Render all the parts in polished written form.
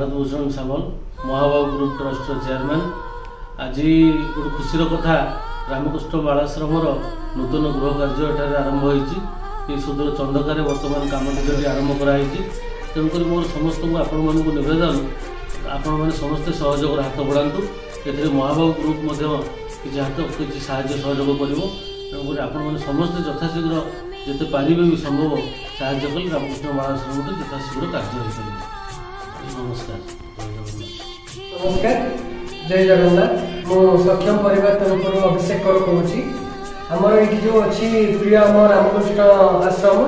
Bharat Bhushan Samal, Mahabahu group ଟ୍ରଷ୍ଟର chairman. ଆଜି ଗୋଟେ ଖୁସିର କଥା, ରାମକୃଷ୍ଣ ବାଳାଶ୍ରମର ନୂତନ ଗୃହ କାର୍ଯ୍ୟ ଏଠାରେ ଆରମ୍ଭ ହୋଇଛି। ଏହି ସୁଦୂର ଚନ୍ଦକାରେ ବର୍ତ୍ତମାନ କାମଟି ଯଦି ଆରମ୍ଭ କରାହେଇଛି, ତେଣୁକରି ମୋର ସମସ୍ତଙ୍କୁ ଆପଣମାନଙ୍କୁ ନିବେଦନ, ଆପଣମାନେ ସମସ୍ତେ ସହଯୋଗର ହାତ ବଢ଼ାନ୍ତୁ। ଏଥିରେ ମହାବାହୁ ଗ୍ରୁପ୍ ମଧ୍ୟ କିଛି ହାତ କିଛି ସାହାଯ୍ୟ ସହଯୋଗ କରିବ। ତେଣୁକରି ଆପଣମାନେ ସମସ୍ତେ ଯଥାଶୀଘ୍ର ଯେତେ ପାରିବେ ବି ସମ୍ଭବ ସାହାଯ୍ୟ କଲେ ରାମକୃଷ୍ଣ ବାଳାଶ୍ରମଟି ଯଥାଶୀଘ୍ର କାର୍ଯ୍ୟ ହୋଇପାରିବ। ନମସ୍କାର, ଜୟ ଜଗନ୍ନାଥ। ନମସ୍କାର, ଜୟ ଜଗନ୍ନାଥ। ମୁଁ ସକ୍ଷମ ପରିବାର ତରଫରୁ ଅଭିଷେକ କର କହୁଛି। ଆମର ଏଇଠି ଯେଉଁ ଅଛି ପ୍ରିୟ ଆମ ରାମକୃଷ୍ଣ ଆଶ୍ରମ,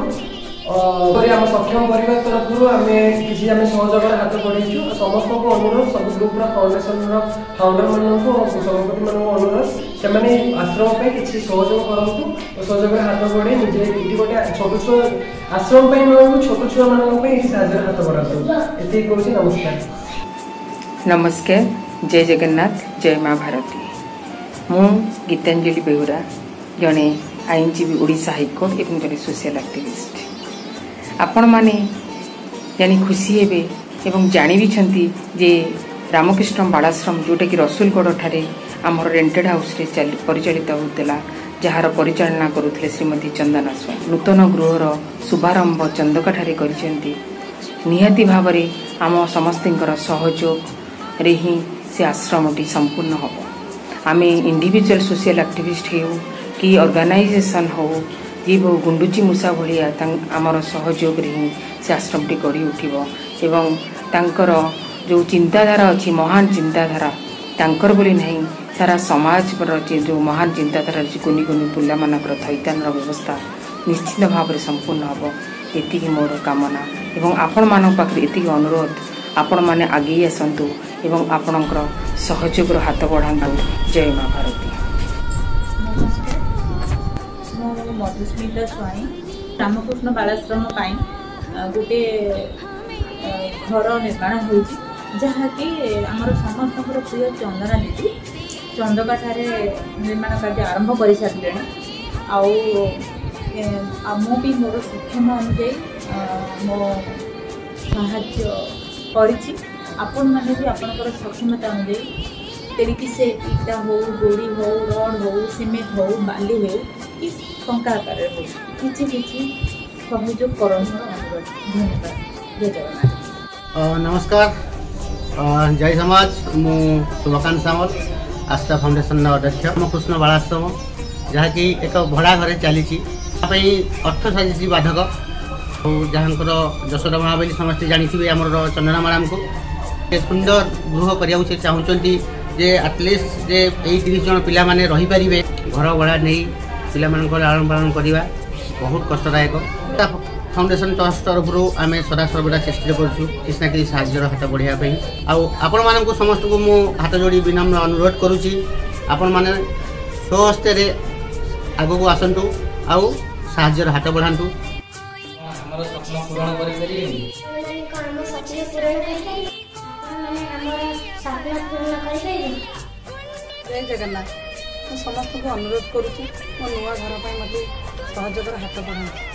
ଆମ ସକ୍ଷମ ପରିବାର ତରଫରୁ ଆମେ କିଛି ଆମେ ସହଯୋଗର ହାତ ବଢ଼େଇଛୁ। ସମସ୍ତଙ୍କୁ ଅନୁରୋଧ, ସବୁ ଗ୍ରୁପର ଫାଉଣ୍ଡେସନର ଫାଉଣ୍ଡରମାନଙ୍କୁ ଓ ସଭାପତିମାନଙ୍କୁ ଅନୁରୋଧ, ସେମାନେ ଆଶ୍ରମ ପାଇଁ କିଛି ସହଯୋଗ କରନ୍ତୁ ଓ ସହଯୋଗର ହାତ ବଢ଼େଇ ନିଜେ ଏଠି ଗୋଟେ ଛୋଟ ଛୁଆ ଆଶ୍ରମ ପାଇଁ ନହେଉ, ଛୋଟ ଛୁଆମାନଙ୍କ ପାଇଁ ଏଠି ସାହାଯ୍ୟର ହାତ ବଢ଼ାନ୍ତୁ, ଏତିକି କହୁଛି। ନମସ୍କାର। ନମସ୍କାର, ଜୟ ଜଗନ୍ନାଥ, ଜୟ ମା ଭାରତୀ। ମୁଁ ଗୀତାଞ୍ଜଳି ବେହୁରା, ଜଣେ ଆଇନଜୀବୀ ଓଡ଼ିଶା ହାଇକୋର୍ଟ ଏବଂ ଜଣେ ସୋସିଆଲ ଆକ୍ଟିଭିଷ୍ଟ। ଆପଣମାନେ ଜାଣି ଖୁସି ହେବେ ଏବଂ ଜାଣିବିଛନ୍ତି ଯେ ରାମକୃଷ୍ଣ ବାଳାଶ୍ରମ, ଯେଉଁଟାକି ରସୁଲଗଡ଼ଠାରେ ଆମର ରେଣ୍ଟେଡ୍ ହାଉସ୍ରେ ଚାଲି ପରିଚାଳିତ ହେଉଥିଲା, ଯାହାର ପରିଚାଳନା କରୁଥିଲେ ଶ୍ରୀମତୀ ଚନ୍ଦନା ସ୍ୱାଇଁ, ନୂତନ ଗୃହର ଶୁଭାରମ୍ଭ ଚନ୍ଦକାଠାରେ କରିଛନ୍ତି। ନିହାତି ଭାବରେ ଆମ ସମସ୍ତଙ୍କର ସହଯୋଗରେ ହିଁ ସେ ଆଶ୍ରମଟି ସମ୍ପୂର୍ଣ୍ଣ ହେବ। ଆମେ ଇଣ୍ଡିଭିଜୁଆଲ ସୋସିଆଲ ଆକ୍ଟିଭିଷ୍ଟ ହେଉ କି ଅର୍ଗାନାଇଜେସନ୍ ହେଉ, ଯିଏ ବହୁ ଗୁଣ୍ଡୁଚି ମୂଷା ଭଳିଆ, ଆମର ସହଯୋଗରେ ହିଁ ସେ ଆଶ୍ରମଟି ଗଢ଼ି ଉଠିବ। ଏବଂ ତାଙ୍କର ଯେଉଁ ଚିନ୍ତାଧାରା ଅଛି, ମହାନ ଚିନ୍ତାଧାରା, ତାଙ୍କର ବୋଲି ନାହିଁ, ସାରା ସମାଜର ଯେଉଁ ମହାନ ଚିନ୍ତାଧାରା ଅଛି, କୁନି କୁନି ପିଲାମାନଙ୍କର ଥଇଥାନର ବ୍ୟବସ୍ଥା ନିଶ୍ଚିତ ଭାବରେ ସମ୍ପୂର୍ଣ୍ଣ ହେବ, ଏତିକି ମୋର କାମନା। ଏବଂ ଆପଣମାନଙ୍କ ପାଖରେ ଏତିକି ଅନୁରୋଧ, ଆପଣମାନେ ଆଗେଇ ଆସନ୍ତୁ ଏବଂ ଆପଣଙ୍କର ସହଯୋଗର ହାତ ବଢ଼ାନ୍ତୁ। ଜୟ ମା ଭାରତୀ। ନମସ୍କାର, ମୁଁ ମଧୁସ୍ମିତା ସ୍ୱାଇଁ। ରାମକୃଷ୍ଣ ବାଳାଶ୍ରମ ପାଇଁ ଗୋଟେ ଘର ନିର୍ମାଣ ହେଉଛି, ଯାହାକି ଆମର ସମସ୍ତଙ୍କର ପ୍ରିୟ ଚନ୍ଦନା ଦିଦି ଚନ୍ଦକାଠାରେ ନିର୍ମାଣ କାର୍ଯ୍ୟ ଆରମ୍ଭ କରିସାରିଲେଣି। ଆଉ ମୁଁ ବି ମୋର ସକ୍ଷମ ଅନୁଯାୟୀ ମୋ ସାହାଯ୍ୟ କରିଛି। ଆପଣମାନେ ବି ଆପଣଙ୍କର ସକ୍ଷମତା ଅନୁଯାୟୀ, ତେଣିକି ସେ ଇଟା ହଉ, ଗୋଡ଼ି ହଉ, ରଡ଼ ହଉ, ସିମେଣ୍ଟ ହଉ, ବାଲି ହେଉ କି ଟଙ୍କା ଆକାରରେ ହଉ, କିଛି କିଛି ସହଯୋଗ କରନ୍ତୁ, ଅନୁରୋଧ। ଧନ୍ୟବାଦ, ଜୟ ଜଗନ୍ନାଥ। ନମସ୍କାର, ଜୟ ସମାଜ। ମୁଁ ଶୁଭକାନ୍ତ ସାମଲ, ଆସ୍ଥା ଫାଉଣ୍ଡେସନର ଅଧ୍ୟକ୍ଷ। ରାମକୃଷ୍ଣ ବାଳାଶ୍ରମ ଯାହାକି ଏକ ଭଡ଼ା ଘରେ ଚାଲିଛି, ତା ପାଇଁ ଅର୍ଥ ସାଜିଛି ବାଧକ। ଆଉ ଯାହାଙ୍କର ଯଶୋଦା ମା ବୋଲି ସମସ୍ତେ ଜାଣିଥିବେ ଆମର ଚନ୍ଦନା ମ୍ୟାଡ଼ାମକୁ, ସୁନ୍ଦର ଗୃହ କରିବାକୁ ସେ ଚାହୁଁଛନ୍ତି ଯେ ଆଟଲିଷ୍ଟ ଯେ ଏଇ 30 ଜଣ ପିଲାମାନେ ରହିପାରିବେ। ଘର ଭଡ଼ା ନେଇ ପିଲାମାନଙ୍କ ଲାଳନ ପାଳନ କରିବା ବହୁତ କଷ୍ଟଦାୟକ। ଫାଉଣ୍ଡେସନ ଟ୍ରଷ୍ଟ ତରଫରୁ ଆମେ ସଦାସର୍ବଦା ଚେଷ୍ଟା କରୁଛୁ କିଛି ନା କିଛି ସାହାଯ୍ୟର ହାତ ବଢ଼ାଇବା ପାଇଁ। ଆଉ ଆପଣମାନଙ୍କୁ ସମସ୍ତଙ୍କୁ ମୁଁ ହାତ ଯୋଡ଼ି ବିନମ୍ର ଅନୁରୋଧ କରୁଛି, ଆପଣମାନେ ସ୍ୱହସ୍ତରେ ଆଗକୁ ଆସନ୍ତୁ ଆଉ ସାହାଯ୍ୟର ହାତ ବଢ଼ାନ୍ତୁ। ଆମର ସ୍ୱପ୍ନ ପୂରଣ କରିପାରିବେନି? ଆମ ସ୍ୱପ୍ନ ପୂରଣ କରିପାରିବେ? ଆପଣମାନେ ଆମର ସ୍ୱପ୍ନ ପୂରଣ କରିପାରିବେ? ଜୟ ଜଗନ୍ନାଥ। ମୁଁ ସମସ୍ତଙ୍କୁ ଅନୁରୋଧ କରୁଛି, ମୋ ନୂଆ ଘର ପାଇଁ ମୋତେ ସହଯୋଗର ହାତ ବଢ଼ାନ୍ତୁ।